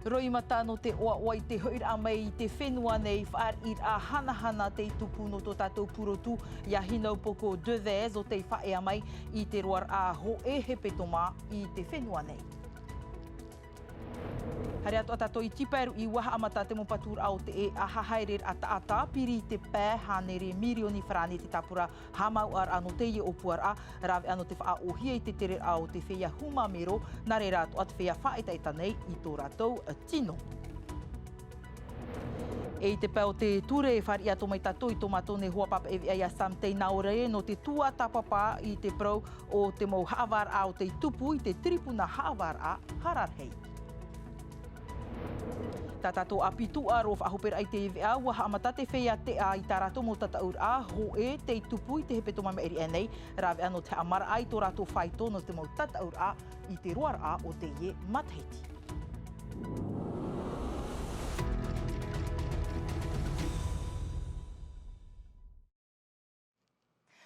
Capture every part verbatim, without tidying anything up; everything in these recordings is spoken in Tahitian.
Roimata nō te ʻoaʻoa i te hoʻiraʻa mai i te fenua nei, fāriʻiraʻa hanahana tei tupu nō tō tātou purotu, iā Hinaupoko Devèze, ʻo tei faʻaea mai i te roaraʻa hōʻē hepetoma i te fenua nei. Haere atu ā tātou i Tipaeruʻi, ʻua haʻamata te mau paturaʻa o te ʻēʻa hahaereraʻa taʻata, piri i te pae hānere mirioni farāni te tāpura haʻamauʻaraʻa nō teie ʻōpuaraʻa, rāveʻa nō te faʻaʻōhie i te tereraʻa o te feiā huma mero, nā reira atoʻa te feiā faʻaetaeta nei i tō rātou tino. E i te pae o te ture, fāriʻi atu mai tātou i tō mātou nei hoa pāpaʻi veʻa iā Sam Teinaore nō te tuatāpapa i te parau o te mau haʻavāraʻa ʻo tei tupu i te tiripuna haʻavāraʻa hararahi. Tā tātou ʻāpī tūʻaro faʻahoperaʻa i te veʻa, ʻua haʻamata te feiā teʻa i tā rātou mau tataʻuraʻa hōʻē tei tupu i te hepetoma i maʻiri aʻe nei, rāveʻa nō te haʻamaraʻa i tō rātou faito nō te mau tataʻuraʻa i te roaraʻa o teie matahiti.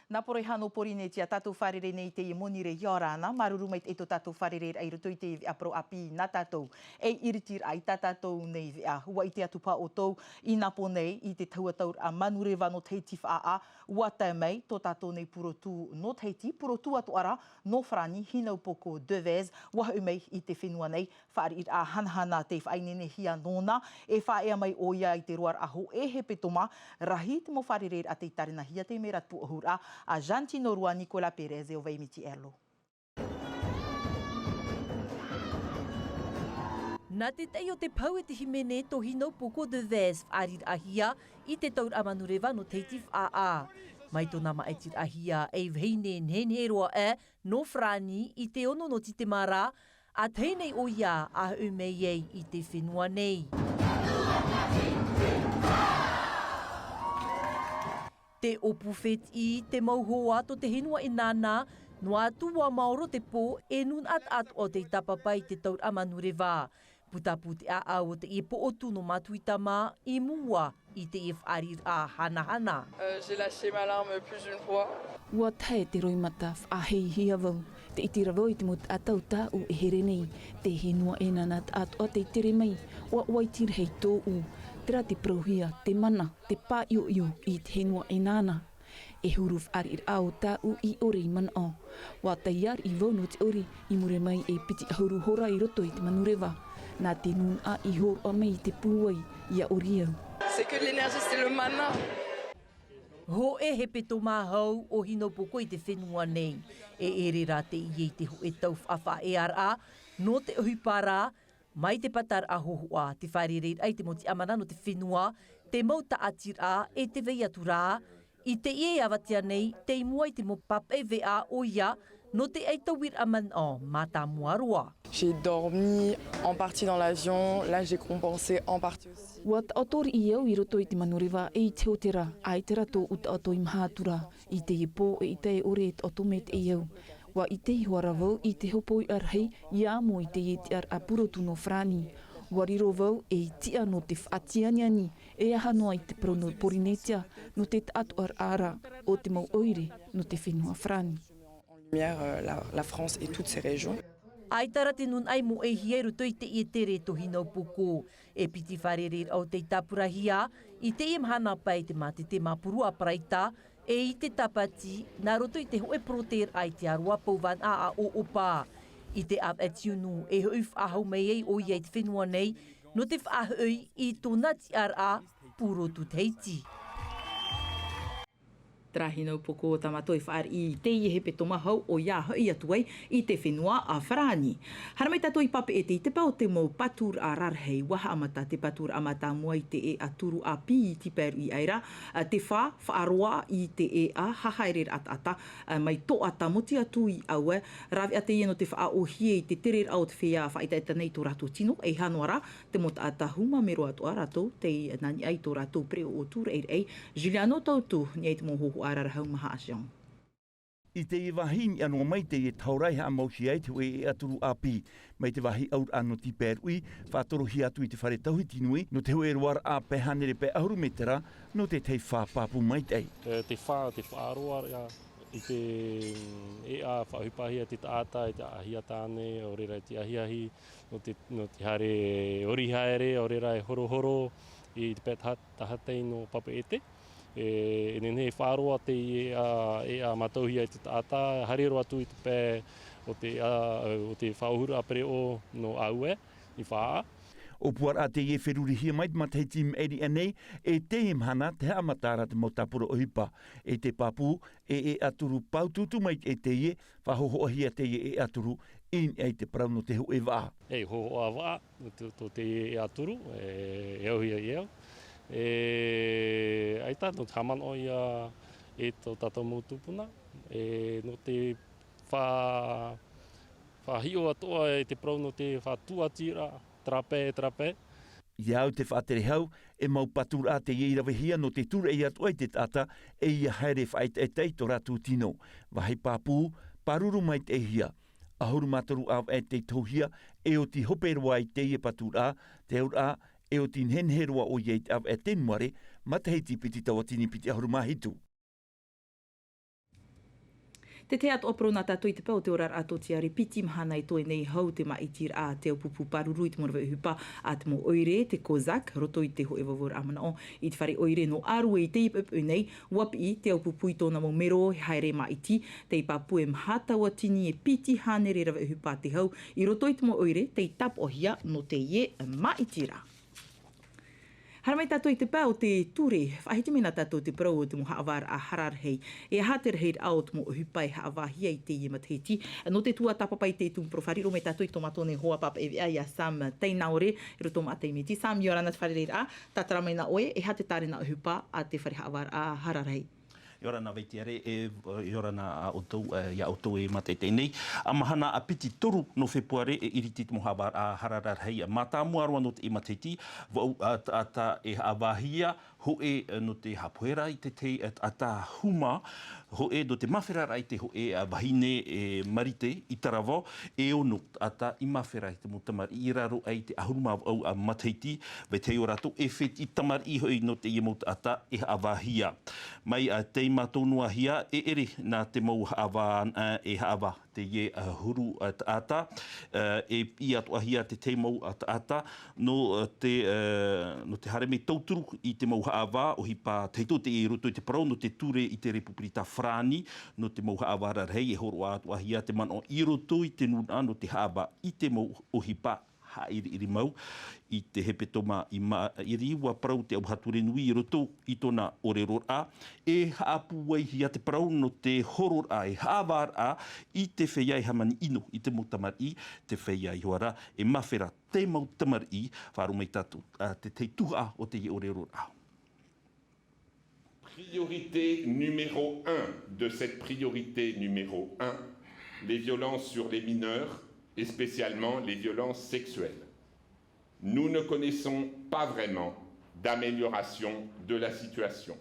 Nā Poroiha nō Porinetia tātou fārerei nei i teie monirē ʻia ora na. Māuruuru maitaʻi tō tātou fārereiraʻa i roto i te veʻa parau ʻāpī nā tātou. E iritiraʻa i tā tātou nei veʻa, ʻua ʻite atu paha ʻoutou i nā pō nei i te tahua tauraʻa manureva nō Tahiti faʻaʻā, ʻua tae mai tō tātou nei purotu nō Tahiti, purotu atoʻa rā nō Farāni, Hinaupoko Devèze, ʻua hoʻi mai i te fenua nei. Fāriʻiraʻa hanahana tei faʻaineinehia nōna, e faʻaea mai ʻoia i te roaraʻa hōʻē hepetoma. Rahi te mau fārereiraʻa tei tārenahia, tei mea rā te pūʻohuraʻa a Jantino Rua, Nicolas Pérez e ʻo Vaimiti Erlo. Nā te taʻi o te pau e te hīmene tō Hinaupoko Devèze, fāriʻiraʻahia i te tauraʻa manureva nō Tahiti faʻaʻā. Mai tōna māʻitiraʻahia ei vahine nehenehe roa aʻe nō Farāni i te ono nō Tītema ra, ʻa tahi nei ʻoia ʻa hoʻi mai ai i te fenua nei. Te ʻōpū fētiʻi, te mau hoa tō te henua ʻEnana, noa atu ʻua maoro te pō, e nūnaʻa taʻatoʻa tei tāpapa i te tauraʻa manureva. Putapū te ʻāʻau o teie poʻotū nō Matuitama i mua i teie fāriʻiraʻa hanahana. Euh, j'ai lâché ma larme plus d'une fois. ʻUa tahe te roimata, faʻaheihia vau. Tē ʻite ra vau i te mau taʻata o tāʻu e here nei. Te henua ʻEnana taʻatoʻa tei tere mai, ʻua ʻoaʻoa rahi tōʻu. Terā tē parauhia te mana, te pāʻioʻio i te henua ʻEnana. E huru fāriʻiraʻa ʻo tāʻu i ʻore i manaʻo. ʻUa taiā riʻi vau nō te ʻori, i muri mai e piti ʻahuru hora i roto i te manureva. Nā te nūnaʻa i hōroʻa mai i te pūai, ʻia ʻori au. C'est que de l'énergie, c'est le mana. Hōʻē hepetoma hau ʻo Hinaupoko i te fenua nei. E ʻere rā teie i te hōʻē tau faʻafaʻaearaʻa nō te ʻohipa ra, mai te pataraʻa hōhoʻa, te fārereiraʻa i te mau tiʻamana nō te fenua, te mau tāʻatiraʻa, e tē vai atu ra. I teie e avatea nei, tei mua i te mau pāpaʻi veʻa ʻoia nō te ʻaitauiraʻa manaʻo mātāmua roa. J'ai dormi en partie dans l'avion, là j'ai compensé en partie aussi. ʻUa taʻoto riʻi au i roto i te manureva e i te hōtēra, ʻaita rā tōʻu taʻoto i maha atu ra. I teie pō, eʻita e ʻore e taʻoto maitaʻi au. ʻUa ʻite iho ā ra vau i te hopoiʻa rahi ʻia amo i teie tiʻaraʻa purotu nō Farāni. ʻUa riro vau ei tiʻa nō te faʻatianiani, e aha noa i te parau nō Porinetia, nō te taʻatoʻaraʻa ra o te mau ʻoire nō te fenua Farāni. En lumière, euh, la, la France et toutes ses régions. ʻAita rā te nūnaʻa i moʻehia i roto i teie tere tō Hinaupoko. E piti fārereiraʻa ʻo tei tāpurahia i teie mahana pae i te mātete māpuru a Paraita, e i te Tāpati, nā roto i te hōʻē porotēraʻa i te ʻāroa Pauvānaʻa a ʻŌʻopa. I te ʻāvaʻe tiunu, e hoʻi faʻahou mai ai ʻoia i te fenua nei, nō te faʻahoʻi i tōna tiʻaraʻa purotu Tahiti. Terā Hinaupoko tā mātou e fāriʻi i teie hepetoma hau, ʻoia hoʻi atu ai i te fenua a Farāni. Haere mai tātou i Papeʻete i te pae o te mau pāturaʻa rarahi, ʻua haʻamata te pāturaʻa mātāmua i te ʻēʻa turu ʻāpī i Tipaeruʻi, ʻaita rā, te fā, faʻaroa i te ʻēʻa hahaereraʻa taʻata, ā, mai Toʻa Tāmoti atu i ʻAue, rāveʻa teie nō te faʻaʻōhie i te tereraʻa o te feiā faʻaetaeta nei i tō rātou tino, e aha noa rā, te mau taʻata huma mero atoʻa rātou tei nā niʻa i tō rātou pereʻoʻo tūraʻiraʻa. Juliano Tautu, nā niʻa i te mau hōhoʻa rarahi maha a Jean. I teie vāhi i niʻa noa mai teie taoraʻa i haʻamauhia ai te hōʻē ʻēʻa turu ʻāpī. Mai te vāhi ʻauraʻa nō Tipaeruʻi, faʻatorohia atu i te fare tauhiti nui, nō te hōʻē roaraʻa pae hānere pae ʻahuru mētera, nō te tahi fā pāpū maitaʻi. E, te fā, te faʻaroaraʻa, I te ʻēʻa faʻaʻohipahia te taʻata, i te ʻaʻahia tāne, ʻaore rā i te ahiahi, nō te, nō te haere ori haere, ʻaore rā e horohoro, i te pae taha-, tahatai nō Papeʻete. E, e nehenehe e faʻaroa te ʻēʻa, ʻēʻa mātauhia i te taʻata, haere roa atu i te pae o te, ā, o te faʻaʻohuraʻa pereʻoʻo nō Aue, i Faʻaʻa. ʻŌpuaraʻa teie e ferurihia mai te matahiti i maʻiri aʻe nei, e teie mahana te haʻamata ra te mau tāpura ʻohipa. E te pāpū, e ʻēʻa turu pautuutu mai e teie, faʻahōhoʻahia teie ʻēʻa turu, i niʻa i te parau nō te hōʻē vaʻa. E hōhoʻa vaʻa, tō, tō teie ʻēʻa turu, e, e au hia i au. E, ʻaita, nō te haʻamanaʻo ia e tō tātou mau tupuna, e, nō te fa-, faʻahiʻo atoʻa e te parau nō te faʻatūʻatiraʻa, trape, trape. Ia au te faʻaterehau, e mau paturaʻa teie i ravehia nō te tūreʻi atoʻa i te taʻata, e ia haere faʻaʻetaʻeta i tō rātou tino. Vāhi pāpū, pāruru maitaʻihia. ʻAhuru mā toru ʻāvaʻe tei tohuhia, e oti hope roa i teie paturaʻa, te auraʻa, e oti nehenehe roa ʻoia i te ʻāvaʻe Tenuare, matahiti piti tauatini piti ʻahuru mā hitu. Te tahi atoʻa parau nā tātou i te pae o te oraraʻa tōtiare, piti mahana e toe nei hau te māʻitiraʻa a te aupupū pāruru i te mau rave ʻohipa a te mau ʻoire, te COSAC, roto i te hōʻē vauvau manaʻo i te fare ʻoire nō Arue i teie poʻipoʻi nei, ʻua piʻi te aupupū i tōna mau mero e haere māʻiti, tei pāpū e maha tauatini e piti hānere rave ʻohipa te hau i roto i te mau ʻoire, tei tāpaʻohia nō teie māʻitiraʻa. Haere mai tātou i te pae o te ture, faʻahiti mai nā tātou te parau o te mau haʻavāraʻa hararahi. E aha te rahiraʻa o te mau ʻohipa e haʻavāhia i teie matahiti? Nō te tuatāpapa i te tumu parau, fārerei mai tātou i tō mātou nei hoa pāpaʻi veʻa ia Sam Teinaore, i roto i te mau taime. Sam, ʻia ora na te fārereiraʻa, tātara mai nā ʻoe, e aha te tārena ʻohipa a te fare haʻavāraʻa hararahi? ʻIa ora na Vaitiare, e, ʻia ora na ā ʻoutou, e, ia ʻoutou e mātaʻitaʻi nei. ʻA mahana ʻa piti toru nō Fepuare e iriti te mau haʻavāraʻa hararahi mātāmua roa nō teie matahiti, vaʻu, ā, taʻata e haʻavāhia, hōʻē, e, nō te haʻapohe ra i te tahi, e, taʻata huma, hōʻē nō te māferaraʻa i te hōʻē, ā, vahine, e, marite i Taravao, e ono taʻata i māfera i te mau tamariʻi i raro aʻe i te ʻahuru mā vaʻu ā matahiti, vetahi o rātou e fētiʻi tamariʻi hoʻi nō teie mau taʻata e haʻavāhia. Mai, ā, tei mātou noa hia, e ʻere nā te mau haʻavā, ā, e haʻavā teie, ā, huru, ā, taʻata, ā, e piʻi atoʻahia te tahi mau, ā, taʻata, nō, ā, te, ā, nō te haere mai tauturu i te mau haʻavā, ʻohipa tahito teie i roto i te parau nō te ture i te Repupirita Farāni, nō te mau haʻavā rarahi, e hōroʻa atoʻahia te manaʻo i roto i te nūnaʻa nō te haʻavā i te mau ʻohipa haʻiriʻiri mau. I te hepetoma i maʻiri, ʻua parau te Autahuʻa Ture Nui i roto i tōna ʻōreroraʻa, e haʻapūaihia te parau nō te hōroʻaraʻa, e haʻavāraʻa i te feiā e hāmani ʻino i te mau tamariʻi, te feiā iho ā ra e māfera te mau tamariʻi, faʻaroʻo mai tātou, ā, te tahi tuhaʻa o teie ʻōreroraʻa. Priorité numéro un de cette priorité numéro un, les violences sur les mineurs, et spécialement les violences sexuelles. Nous ne connaissons pas vraiment d'amélioration de la situation.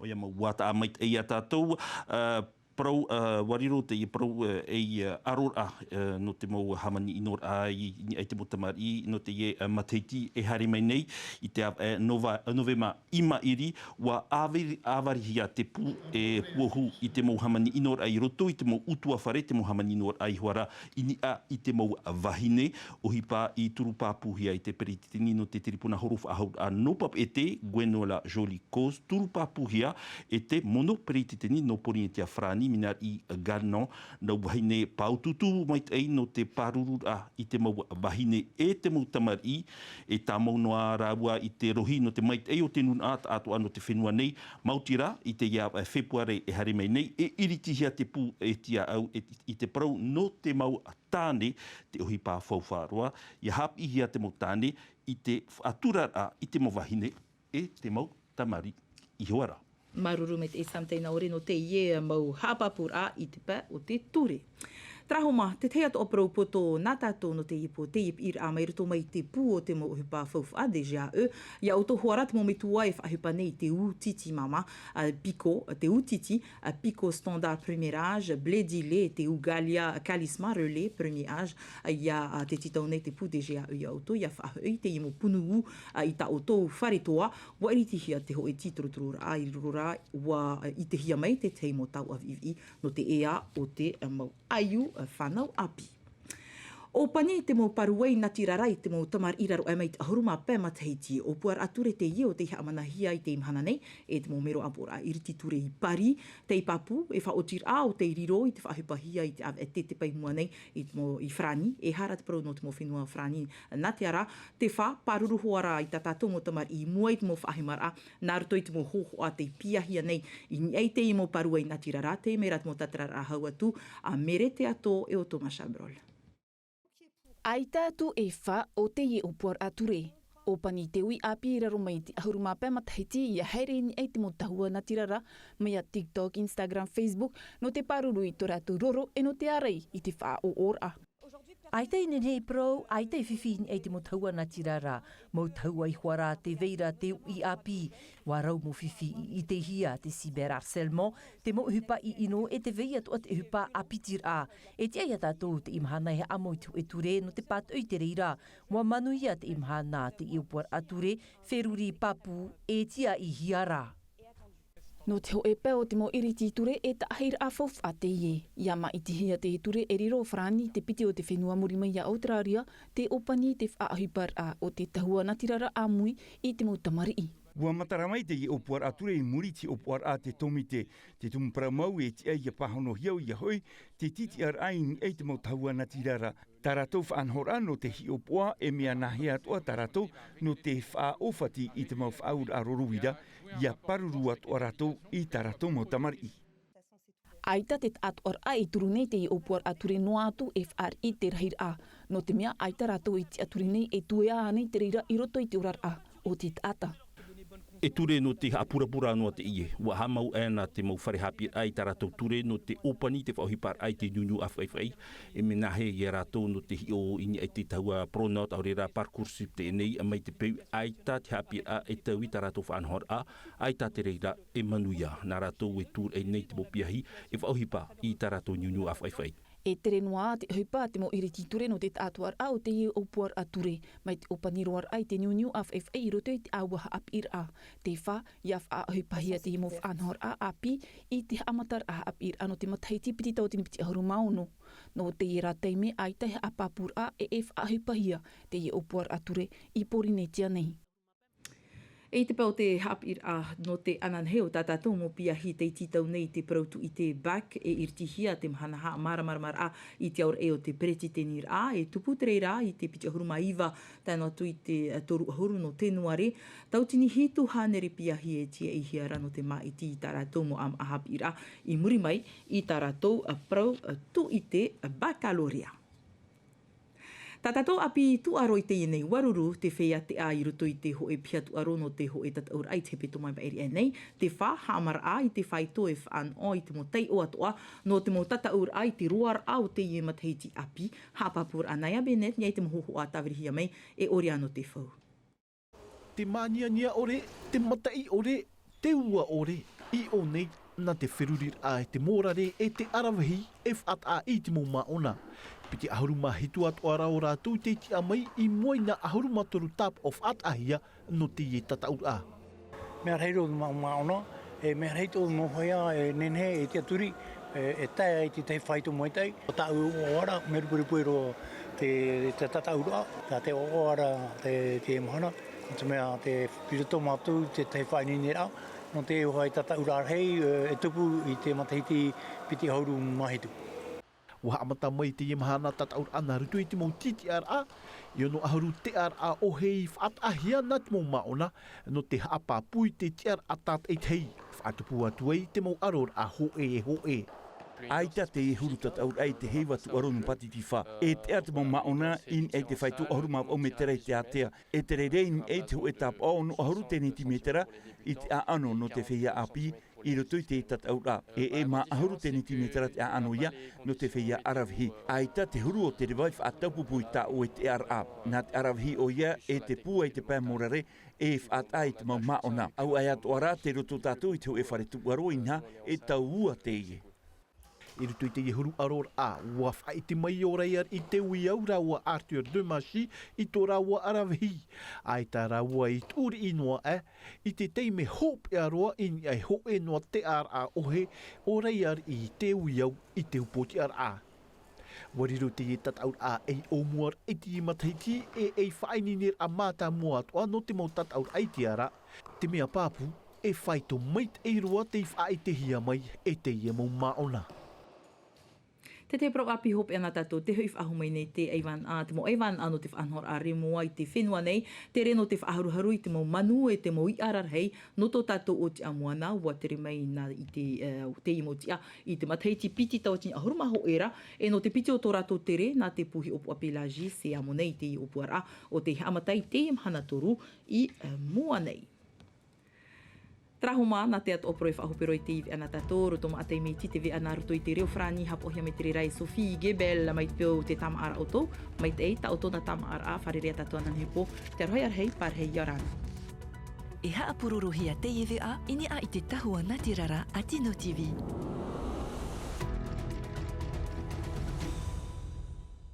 ʻOia mau, ʻua taʻa maitaʻi ia tātou, ā, parau, ā, ʻua riro teie parau, ā, ei, ā, ʻaroraʻa, ā, nō te mau hāmani ʻinoraʻa i, i niʻa i te mau tamariʻi, nō teie, ā, matahiti e haere mai nei, i te ʻāvaʻe, ā, Nova-, ā, Novema i maʻiri, ʻua ʻāvari-, ʻāvarihia te pū e puahu i te mau hāmani ʻinoraʻa i roto i te mau ʻutuāfare, te mau hāmani ʻinoraʻa iho ā ra i niʻa i te mau vahine, ʻohipa i turu pāpūhia e te peretiteni nō te tiripuna horo faʻahou, ā, nō Papeʻete, Gwenola Joly Coz, turu pāpūhia e te mono peretiteni nō Pōrīnetia Farāni, Minari Gannon, nau vahine paututu maitaʻi nō te pārururaʻa i te mau vahine e te mau tamariʻi, e tāmau noa rāua i te rohi nō te maitaʻi o te nūnaʻa, taʻatoʻa nō te fenua nei, maoti rā, i teie ʻāvaʻe Fepuare e haere mai nei, e iritihia te pū e tiaʻau, e, i te parau nō te mau tāne, te ʻohipa faufaʻa roa, ʻia haʻapiʻihia te mau tāne i te faʻaturaraʻa i te mau vahine e te mau tamariʻi iho ā ra. Māuruuru maitaʻi Sam Teinaore nō teie mau haʻapāpūraʻa i te pae o te ture. Tarahoma, te tahi atu ʻāparau poto nā tātou nō teie pō, teie piʻiraʻa mai roto mai i te pū o te mau ʻohipa faufaʻa, D G A E. Ia ʻoutou hoʻi rā te mau metua e faʻaʻohipa nei i te ū titi māmā, ā, piko, te ū titi, ā, piko standard premier âge, blé d'Illet, te ū Gallia Calisma relais premier âge, ā, ia, ā, tē tītau nei te pū D G A E ia ʻoutou, ia faʻahoʻi i teie mau punu ū, ā, i tā ʻoutou fare toa, ʻua iritihia te hōʻē tītorotororaʻa i raro rā, ʻua, ā, ʻitehia mai te tahi mau taoʻa viʻiviʻi nō te ea o te, ā, mau ʻaiū, ā, fānau ʻāpī. ʻŌpani te mau pāruai natirara i te mau tamariʻi i raro aʻe mai i te ʻahuru mā pae matahiti. ʻŌpuaraʻa ture teie o tei haʻamanahia i teie mahana nei e te mau mero ʻāpoʻoraʻa iriti ture i Paris. Teie pāpū, e faʻaotiraʻa o tei riro i te faʻaʻohipahia i te ʻāvaʻe tētē pae i mua nei i te mau, i Farāni. E aha rā te parau nō te mau fenua Farāni nā te ara, te fā, pāruru hoʻi rā i tā tātou mau tamariʻi i mua i te mau faʻahemaraʻa, nā roto i te mau hōhoʻa tei piahia nei i niʻa i teie mau pāruai natirara, teie mai rā te mau tātararaʻa hau atu a Mere Teato e ʻo Thomas Chabrol. ʻAita atu e fā o teie ʻōpuaraʻa ture. ʻŌpani te ui ʻāpī i raro mai i te ʻahuru mā pae matahiti, ia haere i niʻa i te mau tahua natirara, mai ia TikTok, Instagram, Facebook, nō te pāruru i tō rātou roro, e nō te ārai i te faʻaʻoʻoraʻa. ʻAita i nehenehe e parau, ʻaita e fifi i niʻa i te mau tahua natirara, mau tahua iho ā rā tē vai ra te uʻi ʻāpī, ʻua rau mau fifi i ʻitehia te cyberharcèlement, te mau ʻohipa ʻino e tē vai atoʻa te ʻohipa ʻāpitiraʻa. E tiʻa ia tātou teie mahana e haʻamau i te hōʻē ture nō te pātoʻi i te reira, ʻua manuia teie mahana teie ʻōpuaraʻa ture, feruri pāpū, e tiʻaihia rā. Nō te hōʻē pae o te mau iriti ture e taʻahiraʻa faufaʻa teie. Ia māʻitihia teie ture e riro Farāni te piti o te fenua muri mai ia ʻAuterāria, te ʻōpani te faʻaʻohiparaʻa o te tahua natirara ʻāmui i te mau tamariʻi. ʻUa matara mai teie ʻōpuaraʻa ture i muri i te ʻōpuaraʻa a te tōmite, te tumu parau mau e tiʻa ia pāhonohia ʻoia hoʻi te tītiʻaraʻa i niʻa i te mau tahua natirara. Tā rātou faʻanahoraʻa nō te hiʻopoʻa e mea nāhea atoʻa tā rātou nō te faʻaʻōfati i te mau faʻaauraʻa roro uira, ia pāruru atoʻa rātou i tā rātou mau tamariʻi. ʻAita te taʻatoʻaraʻa e turu nei teie ʻōpuaraʻa ture noa atu e fāriʻi i te rahiraʻa, nō te mea ʻaita rātou e tiʻaturi nei e tuea ānei te reira i roto i te oraraʻa o te taʻata. E ture nō te haʻapurapura noa teie, ʻua haʻamau aʻena te mau fare haʻapiʻiraʻa i tā rātou ture nō te ʻōpani te faʻaʻohiparaʻa i te niuniu ʻāfaʻifaʻi, e mea nāhea ia rātou nō te hiʻo i niʻa i te tahua Pronote, ʻaore rā Parcoursup teie nei, mai te peu ʻaita te haʻapiʻiraʻa e taui i tā rātou faʻanahoraʻa, ʻaita te reira e manuia, nā rātou e tūraʻi nei te mau piahi e faʻaʻohipa i tā rātou niuniu ʻāfaʻifaʻi. E tere noa te ʻohipa a te mau iriti ture nō te taʻatoʻaraʻa o teie ʻōpuaraʻa ture, mai te ʻōpani roaraʻa i te niuniu ʻāfaʻifaʻi i roto i te ʻāua haʻapiʻiraʻa. Te fā, ia faʻaʻohipahia teie mau faʻanahoraʻa ʻāpī i te haʻamataraʻa haʻapiʻiraʻa nō te matahiti piti tauatini piti ʻahuru mā ono. Nō teie rā taime ʻaita e haʻapāpūraʻa e e faʻaʻohipahia teie ʻōpuaraʻa ture i Pōrīnetia nei. I te pae o te haʻapiʻiraʻa nō te ananahi o tā tātou mau piahi tei tītau nei i te parau tūʻite bac, e iritihia te mahana haʻamāramaramaraʻa i te aoraʻi o te peretiteniraʻa, e tupu te reira i te piti ʻahuru mā iva tae noa atu i te toru ʻahuru nō Tenuare. Tauatini hitu hānere piahi e tiʻaihia ra nō te māʻiti i tā rātou mau ʻāmaʻa haʻapiʻiraʻa i muri mai i tā rātou parau tūʻite baccalauréat. Tā tātou ʻāpī tūʻaro i teie nei, ʻua ruru te feiā teʻa i roto i te hōʻē piha tūʻaro nō te hōʻē tataʻuraʻa i te hepetoma i maʻiri aʻe nei. Te fā, haʻamaraʻa i te faito e faʻanaho i te mau taiʻo atoʻa nō te mau tataʻuraʻa i te roaraʻa o teie matahiti ʻāpī. Haʻapāpūraʻa nā ia Bennett, i niʻa i te mau hōhoʻa tāvirihia mai e Oriano Tefau. Te māniania ʻore, te mataʻi ʻore, te ua ʻore, i ʻō nei, nā te feruriraʻa e te mōrare e te aravihi e faʻataʻa i te mau māʻona. Piti ʻahuru mā hitu atoʻa rā o rātou tei tiʻa mai i mua i nā ʻahuru mā toru tāpaʻo faʻataʻahia nō teie tataʻuraʻa. Mea rahi roa te mau māʻona, e mea rahi tō nohoia e nehenehe e tiʻaturi, e, e tae ai te tahi faito maitaʻi. Ko tāʻu ʻoaʻoaraʻa, mea rupurupu roa te, te tataʻuraʻa, tā te ʻoaʻoaraʻa te, te mahana, nō te mea te piro tō mātou te tahi faʻaineineraʻa, nō te ʻoaʻoa i tataʻuraʻa rahi, e, e tupu i te matahiti piti ʻahuru mā hitu. ʻUa haʻamata mai teie mahana tataʻuraʻa nā roto i te mau tītiʻaraʻa, e ono ʻahuru teʻaraʻa ʻohie i faʻataʻahia nā te mau māʻona, nō te haʻapāpū i te tiʻaraʻa tātaʻitahi, faʻatupu atu ai te mau ʻaroraʻa hōʻē e hōʻē. ʻAita teie huru tataʻuraʻa i te heiva tūʻaro nō Pātitifā, e teʻa te mau māʻona i niʻa i te faito ʻahuru mā vaʻu mētera i te ātea, e tere ra i niʻa i te hōʻē tāpaʻo ono ʻahuru tēnētimētera i te ʻāʻano nō te feiā ʻāpī, I roto i te tataʻuraʻa e e mā ʻahuru tēniti mētera te ʻaʻano ia nō te feiā aravihi. ʻAita te huru o te reva i faʻataupupū i tāʻoe te ʻaraʻa. Nā te aravihi ʻoia e te pūai te pae morare e faʻataʻa i te mau māʻona. Auaʻe atoʻa rā te roto tātou i te hoʻe fare tuʻaro inaha e tau ua teie. I roto i teie huru ʻaroraʻa ua faʻaʻite mai ʻo raiari i te uiau rāua arthur de machi i tō rāua aravihi. ʻAita rāua i tuʻuriʻi noa ʻā i te taime hopeʻa roa i niʻa i hoʻe noa te ʻaraʻa ʻohe ʻo raiari i te uiau i te upoʻotiʻaraʻa. Ua riro teie tataʻuraʻa ei ʻōmuaraʻa i te matahiti e ei faʻaineineraʻa mātāmua atoʻa nō te mau tataʻuraʻa i te ara. Te mea pāpū e faito maitaʻi roa tei faʻaʻitehia mai e teie mau māʻona. Te te parau ʻāpī hopeʻa nā tātou te hoʻi faʻahou mai nei te ʻaivānaʻa te mau ʻaivānaʻa nō te faʻanahoraʻa remoa i te fenua nei. Te rē nō te faʻaharuharu i te mau manu e te mau iʻa rarahi nō tō tātou ʻōtiʻa moana ua tere mai nā i te teie mau tiʻa i te matahiti piti tauatini ʻahuru mā hoʻe ra. E nō te piti o tō rātou tere nā te pū hiʻopoʻa pelagi se amo nei i teie ʻōpuaraʻa o tei haʻamata i teie mahana toru i mua nei. Tarahoma nā te atoʻa poro e faʻahope roa i te iveʻa nā tātou roto maʻatai miti te veʻa nā roto i te reo farani hapoʻohia mai te reira e sophie gebel mai te peu o te tamaʻaraʻa ʻoutou. Mai te ʻai tā ʻoutou nā tamaʻaraʻa fārereia tātou ana nehepo te aroha ia rahi pārahi ia rāna. E haʻapurorohia teie veʻa i niʻa i te tahua nā te rara a tino tv.